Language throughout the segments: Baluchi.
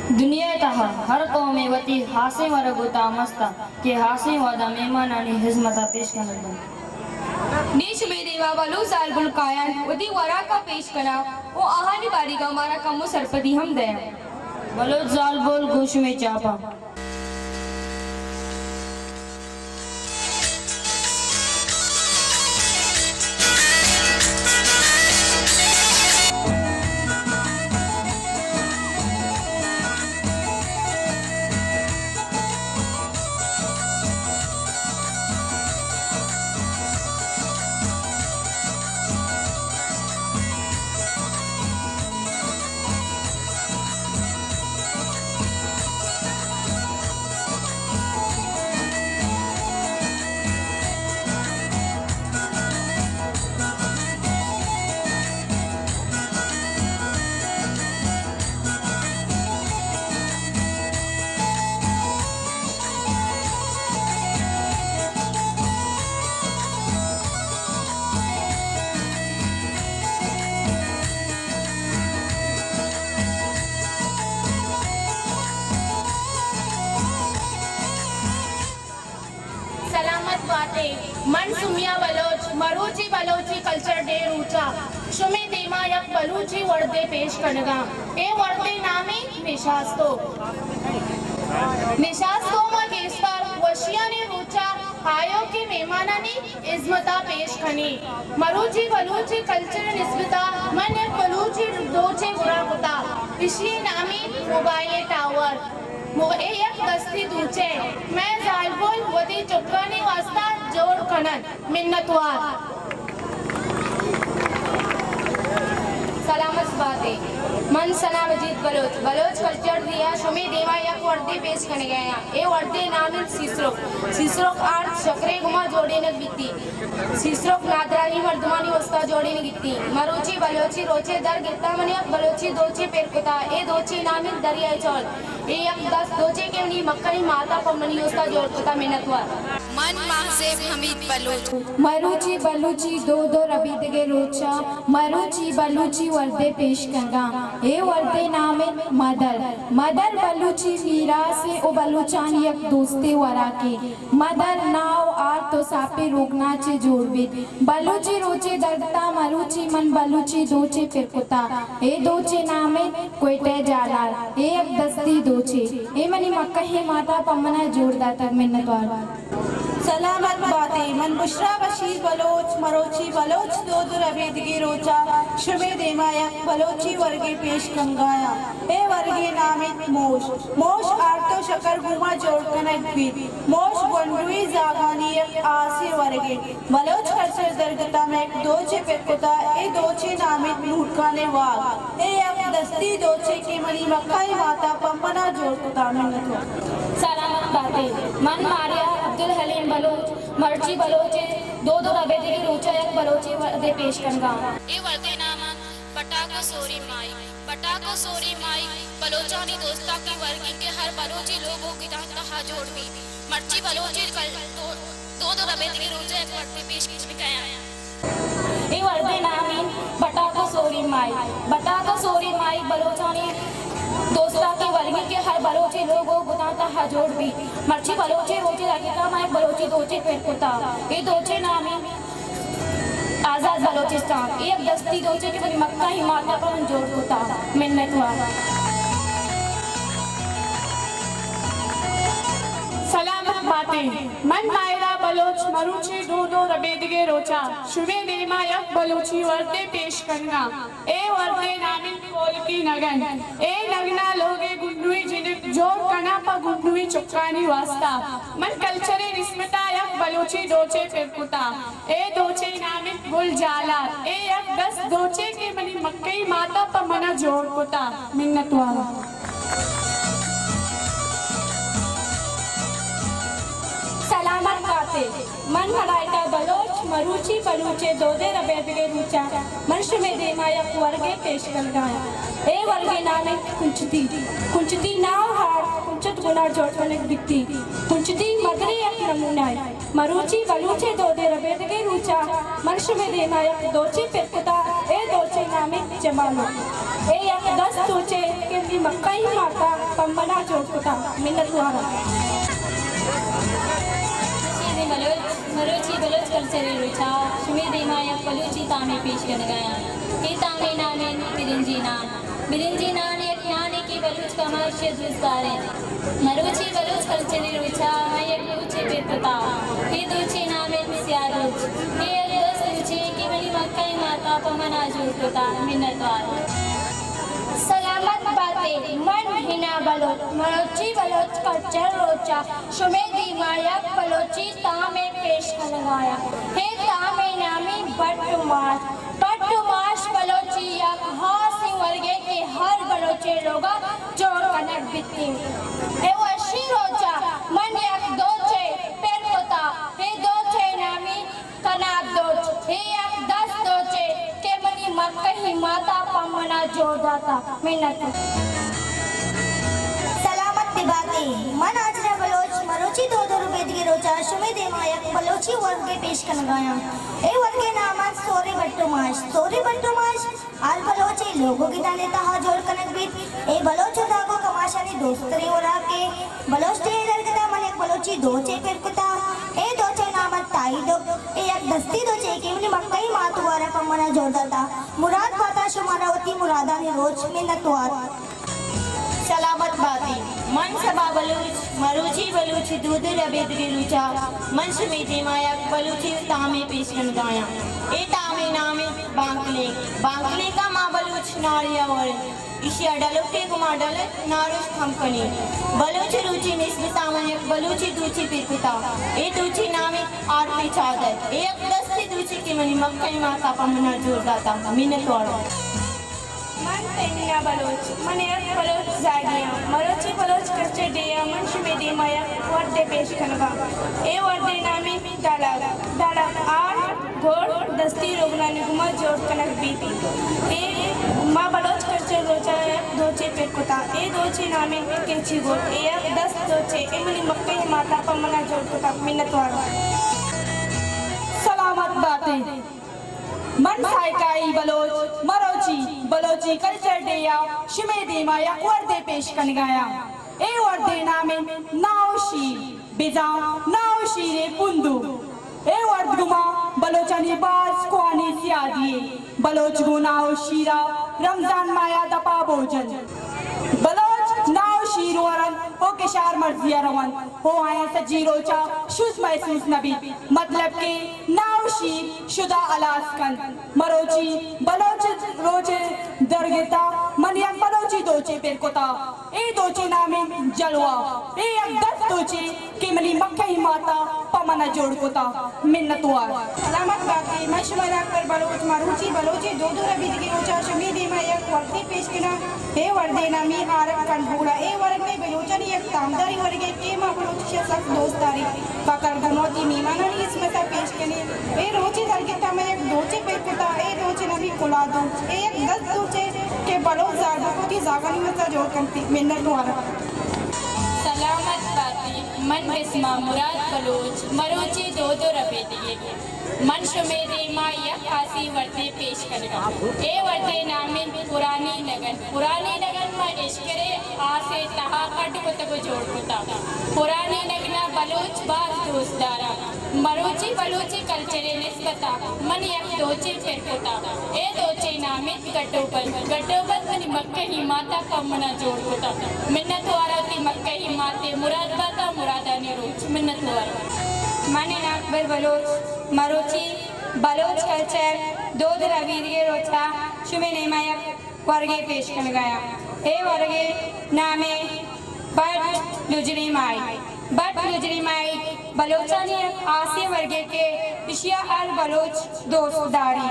دنیا ءِ تہا ہر قومے وتی ہاسیں ورگ ءُ تام است انت کہ ہاسیں وہد ءَ مہمانانی ہزمت ءَ پیش کنگ بنت۔ نی شمے دیما بلوچ زالبول کاینت وتی وراک ءَ پیش کناں ءُ آہانی باریگ ءَ مارا کمو سرپدی ہم دیاں۔ بلوچ زالبول گوں شمے چاپاں۔ سلامت بات ئے۔ من سمیا بلوچ مروچی بلوچی کلچر ڈے روچا شمے دیما یک بلوچی وردے پیش کنگاں۔ اے وردے نام انت نشاستو۔ نشاستو ما گیشتر وشیانی روچا آیوکیں مہمانانی ہزمتا پیش کنیں۔ مروچی بلوچی کلچر نسبتا من یک بلوچی دوچے گرا کتا۔ اشی نام انت موبائل ٹاور۔ مو-، اے یک دستی دوچے۔ مئے زالبول وتی چکانی واسطہ جوڑ کنن۔ منتوار۔ سلامت بات ئے۔ من ثنا مجید بلوچ، بلوچ کلچر ڈے ءَ شمے دیما یک وردے پیش کنگ ءَ آں۔ اے وردے نام انت سیسروک۔ سیسروک آرت شکرے گما جوڑینگ بیتی۔ سیسروک نادراہی مردمانی واستا جوڑینگ بیتی۔ مروچی بلوچی روچے در گتا من یک بلوچی دوچے پر کتا۔ اے دوچے نام انت دریائے چول۔ اے یک دست دوچے کہ منی مکئی ماتا پہ منی استا جوڑ کتا۔ منتوار۔ من ماہزیب حمید بلوچ۔ مروچی بلوچی دود و ربیدگے روچا مروچی بلوچی وردے پیش کنگا۔ اے وردے نام انت مدر۔ مدر بلوچی میراثے و بلوچانی یک دوستے وراکے۔ مدر ناو آرت و ساپے روگنا چے جوڑ بیت۔ بلوچی روچے درگتا مروچی من بلوچی دوچے پر کتا۔ اے دوچے نام انت کوئٹہ جالار۔ اے یک دستی دوچے۔ اے منی مکہیں ماتا پہ منا جوڑ داتگ۔ منتوار۔ سلامت بات ئے۔ من بشرا بشیر بلوچ مروچی بلوچ دود و ربیدگی روچا شمے دیما یک بلوچی ورگے پیش کنگایاں۔ اے ورگے نام انت موش۔ موش آرت و شکر گوما جوڑ کنگ بیت۔ موش گونڈوی زاگانی یک آسے ورگے۔ بلوچ کلچر درگتا مئے دوچے پر کتا، اے دوچے نام انت نورکانے واگ۔ اے یک دستی دوچے کہ منی مکئی ماتا پہ منا جوڑ کتا۔ منتوار۔ سلامت بات ئے۔ من ماریا عبدالحلیم بلوچ، مرچی بلوچے دود و ربیدگی روچا یک بلوچی وردے پیش کنگا۔ اے وردے نام انت بٹاک و سوری مائی۔ بٹاک و سوری مائی بلوچانی دوستاکی ورگی کہ ہر بلوچی لوگ و گدان تہا جوڑ بیت۔ مرچی بلوچی کل-، دو-، دود و ربیدگی روچا یک وردے پیش کنگایاں۔ اے وردے نام انت بٹاک و سوری مائی۔ بٹاک و سوری مائی بلوچانی دوستاکی ورگی کہ ہر بلوچی لوگ و گدان تہا جوڑ بیت۔ مرچی بلوچی روچے داکتا ما یک بلوچی دوچے پر کتا۔ اے دوچے نام انت آزاد بلوچستان۔ اے یک دستی دوچے کہ منی مکہ ہی ماتا پہ من جوڑ کتا۔ منتوار۔ سلامت بات ئے۔ من ماہرہ بلوچ مروچی دود و ربیدگے روچا شمے دیما یک بلوچی وردے پیش کنگا۔ اے وردے نام انت کولکی نگن۔ اے نگنا لوگے گنڈوی جنک جوڑ کنا پہ گنڈوی چکانی واسطہ۔ من کلچرے نسبتا یک بلوچی دوچے پر کتا۔ اے دوچے نام انت گل جالار۔ اے یک دست دوچے کہ منی مکئی ماتا پہ منا جوڑ کتا۔ منتوار۔ سلامت بات ئے۔ من ملائکہ بلوچ مروچی بلوچے دودے ربیدگے روچا من شمے دیما یک ورگے پیش کنگایاں۔ اے ورگے نام انت کنچتی۔ کنچتی ناو ہارت کنچت گنا جوڑ کنگ بیتی۔ کنچتی مدری یک نمونہ ئے۔ مروچی بلوچے دودے ربیدگے روچا من شمے دیما یک دوچے پر کتا، اے دوچے نام انت جمالو۔ اے یک دست دوچے کہ منی مکئی ماتا پمنا جوڑ کتا۔ منتوار آں۔ نشید بلوچ، مروچی بلوچ کلچری روچا شمے دیما یک بلوچی تامے پیش کنگایاں۔ اے تامے نام انت برنجی نان۔ برنجی نان یک نانے کہ بلوچ کماش ء دوست داریں۔ مروچی بلوچ کلچری روچا من یک دوچے پر کتا۔ اے دوچے نام انت سیاہ دوچ۔ اے یک دست دوچے کہ منی مکئی ماتا پمنا جوڑ کتا۔ منتوار۔ سلامت باتے، من حنا بلوچ، مروچی بلوچ کلچر روچا شمے دیما یک بلوچی تامے پیش کنگایاں۔ اے تامے نامی بٹ و ماش۔ بٹ و ماش بلوچی یک ہاسیں ورگے کہ ہر بلوچے لوگا جوڑ کنگ بیتیں۔ اے وشی روچا من یک دوچے پر کتا۔ اے دوچے نامی کناب دوچ، اے یک دست دوچے کہ منی مکئی ماتا پہ منا جوڑ داتا۔ منت۔ سلامت بباتے۔ من آجرا بلوچ مروچی دود و ربیدگی روچا شمے دیما یک بلوچی ورگے پیش کنگایاں۔ اے ورگے نام انت سورے بٹو ماش۔ سورے بٹو ماش ہر بلوچے لوگ و گدانے تہا جوڑ کنگ بیت۔ اے بلوچ و داگو کماشانی دوستریں وراکے۔ بلوچ ڈیہہ ء درگت ء من یک بلوچی دوچے پر کتا۔ اے دوچے نام انت تائی ڈک۔ اے یک دستی دوچے کہ منی مکئی مات و گوارا پہ منا جوڑ داتا۔ مراد باتا شمارا وتی مرادانی روچ۔ منتوار۔ سلامت باتی۔ من صبا بلوچ، مروچی بلوچی دود و ربیدگی روچا من شمے دیما یک بلوچی تامے پیش کنگایاں۔ اے تامے نام انت بانکلینک۔ بانکلینکا ما بلوچ ناریا وریں۔ ایشی ء ڈلکے گما ڈلک نارشت ہم کنیں۔ بلوچ روچی نسبت ء من یک بلوچی دوچی پر کتا۔ اے دوچی نام انت آرتی چادر۔ اے یک دستی دوچی کہ منی مکئی ماتا پہ منا جوڑ داتا۔ منتوار۔ من تہنا بلوچ، من یک بلوچ زاگی آں۔ مروچی بلوچ کلچر ڈے ء من شمے دیما یک وردے پیش کنگاں۔ اے وردے نام انت ڈلک۔ ڈلک آرٹ گوٹ دستی رگنانی گوما جوڑ کنگ بیت۔ اے ما بلوچ کلچر روچا یک دوچے پر کتا۔ اے دوچے نام انت کیچی گوٹ۔ اے یک دست دوچے۔ اے منی مکئی ماتا پہ منا جوڑ کتا۔ منتوار۔ سلامت باتے۔ من سائیکائی بلوچ مروچی بلوچی کلچر ڈے ء شمے دیما یک وردے پیش کنگایاں۔ اے وردے نام انت ناؤ شیر۔ بزاں ناؤ شیرے پندو۔ اے ورد گما بلوچانی باز کوہنیں سیادی یے۔ بلوچ گوں ناؤ شیرا رمضان ماہا دپا بوجنت۔ بلوچ ناؤ شیر ورنت و کشار مرزیا رونت و آیاں سجی روچا شد محسوس نہ بیت۔ مطلب کہ ناؤ شیر شدا ہلاس کنت۔ مروچی بلوچ روچ درگتا من یک بلوچی دوچے پر کتا۔ اے دوچے نام انت جلوہ۔ اے یک دست دوچے کہ منی مکئی ماتا پہ منا جوڑ کتا۔ منتوار۔ سلامت باتے، من شمئے ناکبر بلوچ مروچی بلوچی دود و ربیدگی روچا شمے دیما یک وردے پیش کناں۔ اے وردے نامی آرگ کنڈ بوڑا۔ اے ورگ مئے بلوچانی یک تامداری ورگے کہ ما بلوچ اشیا سک دوست داریں۔ پکر گوں وتی مہمانانی ہزمتا پیش کنیں۔ اے روچے درگتا من یک دوچے پر کتا۔ اے دوچے نامی کلا دوچ۔ اے یک دست دوچے کہ بلوچ زالبول وتی زاگانی واستا جوڑ کنتی۔ منتوار۔ سلامت باتی۔ من بسما مراد بلوچ، مروچی دود و ربیدگی۔ من شمے دیما یک ہاسی وردے پیش کنگا۔ اے وردے نام انت پرانی نگن۔ پرانی نگن ما اشکرے آسے تہا کڈ کتگ و جوڑ کتا۔ پرانی نگنا بلوچ باز دوست دارا۔ مروچی بلوچی کلچرے نسبتا من یک دوچے پر کتا۔ اے دوچے نام انت گڈو بند۔ گڈو بند منی مکئی ماتا پہ منا جوڑ کتا۔ منتوارا وتی مکئی ماتے۔ مراد باتا مرادانی روچ۔ منتوار۔ من ناکبر بلوچ مروچی بلوچ کلچر دود ربیدگی روچا شمے نیما یک ورگے پیش کنگایاں۔ اے ورگے نامے بٹ لجنی مائی۔ بٹ لجنی مائی بلوچانی یک ہاسیں ورگے کہ اشیا ہر بلوچ دوست داری۔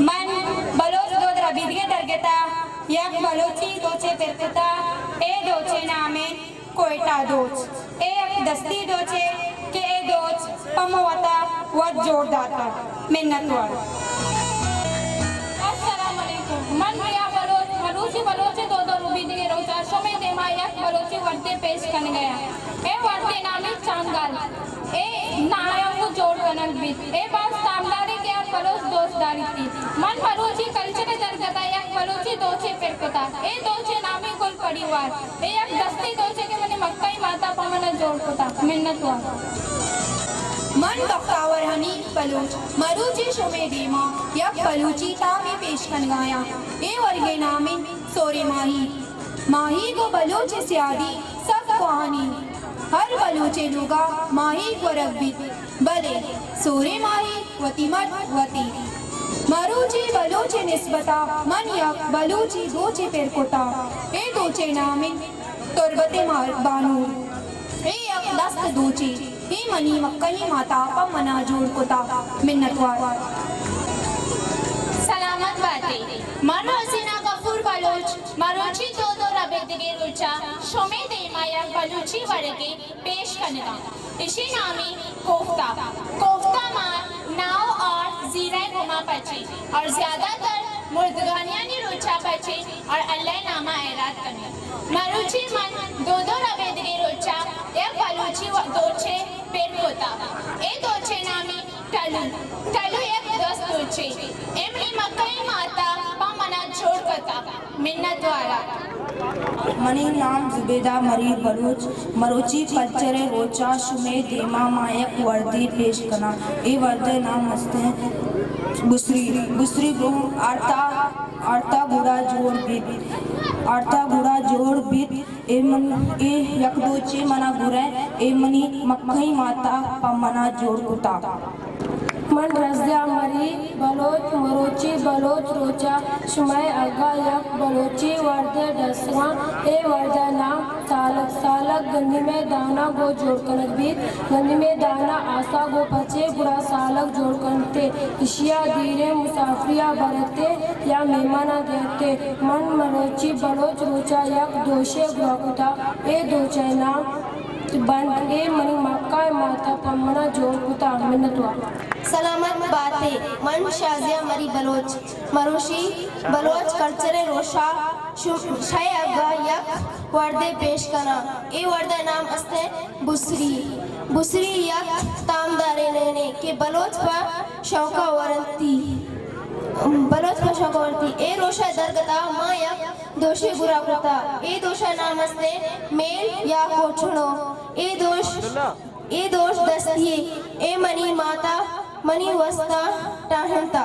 من بلوچ دود ربیدگی درگتا یک بلوچی دوچے پر کتا۔ اے دوچے نامے کوئٹہ دوچ۔ اے یک دستی دوچے کہ اے دوچ پہ ما وتا وت جوڑ داتا۔ منتوار۔ السلام علیکم۔ من ریا بلوچ، مروچی بلوچی دود و ربیدگی روچا شمے دیما یک بلوچی وردے پیش کنگایاں۔ اے وردے نامی چانگل۔ اے نایمو جوڑ کنگ بیت۔ اے باز تامداریں کہ ہر بلوچ دوست داریتی۔ من مروچی کلچر ءِ درگت ءَ یک بلوچی دوچے پر کتا۔ اے دوچے نامی گل پڑی وار۔ اے یک دستی دوچے کہ منی مکئی ماتا پہ منا جوڑ کتا۔ منت وار۔ من بختاور حنیف بلوچ مروچی شمے دیما یک بلوچی تامے پیش کنگایاں۔ اے ورگے نام انت سورے ماہی۔ ماہیگ و بلوچ سیادی سک کوہنی۔ ہر بلوچے لوگا ماہیگ ورگ بیت، بلے سورے ماہیگ وتی مٹ وتی۔ مروچی بلوچ نسبتا من یک بلوچی دوچے پر کتا۔ اے دوچے نام انت تربت مار-، بانور۔ اے یک دست دوچے، اے منی مکئی ماتا پہ منا جوڑ کتا۔ منتوار۔ سلامت باتے۔ من روزینہ غفور بلوچ مروچی دود و ربیدگے روچا شمے دیما یک بلوچی ورگے پیش کنگا۔ اشی نامی کوفتہ۔ کوفتہ مار ناؤ اور زیرہ گما پچے اور زیادہ تر مردگانیانی روچا پچے اور اللہ ناما ایراد کنی۔ مروچی من دود و ربیدگے روچا یک بلوچی و-، دوچے پر کتا۔ اے دوچے نامی ٹلو۔ ٹلو یک دست دوچے۔ اے منی مکئی ماتا پہ منا جوڑ کتا۔ منت وارا۔ منی نام زبیدہ مری بلوچ۔ مروچی کلچر ءِ روچا شمے دیما ما یک وردے پیش کناں۔ اے وردے نام است انت بسری۔ بسری گوں آرتا، آرتا گڑا جوڑ بیت۔ آرتا گڑا جوڑ بیت۔ اے من، اے یک دوچے منا گریں، اے منی مکئی ماتا پہ منا جوڑ کتا۔ من رضیہ مری بلوچ، مروچی بلوچ روچا شمئے اگا یک بلوچی وردے ڈسواں۔ اے وردے نام سالگ۔ سالگ گندمے دانا گو جوڑ کنگ بیت۔ گندمے دانا آسا گو پچے گڑا سالگ جوڑ کنتے۔ اشیا دیریں مسافریا برتے یا مہمانا دیتے۔ من مروچی بلوچ روچا یک دوشے گوا کتا۔ اے دوچے نام بند۔ اے منی مکہ ءِ ماتا پہ منا جوڑ کتا۔ منتوار۔ سلامت باتے۔ من شازیہ مری بلوچ۔ مروشی بلوچ کلچر ءِ روشا شم-، شئے اگا یک وردے پیش کناں۔ اے وردے نام است انت بسری۔ بسری یک تامدارے نینے کہ بلوچ پہ شوقا ورنتی۔ بلوچ پہ شوقا ورنتی۔ اے روشا درگتا ما یک دوشے گرا کتا۔ اے دوشا نام است انت میل یا کوچھڑو۔ اے دوش، اے دوش دستیے۔ اے منی ماتا منی وستا ٹاہنتا۔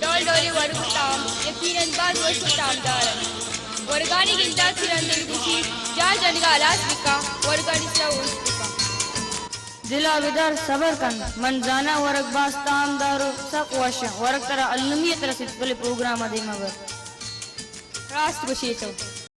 ڈول ڈولیں ورگ و تام، یقیناً باز وش و تامدار انت۔ ورگانی گنداتی رند دلگوشی، جاہ جنگا ہلاس بکا، ورگانی سرا اوشت بکا۔ دلا بدار صبر کن، من زاناں ورگ باز تامدار و سک وش انت۔ ورگ ترا المی ات رسیت، بلے پروگرام ء دیما بر۔ راست گوشے تو۔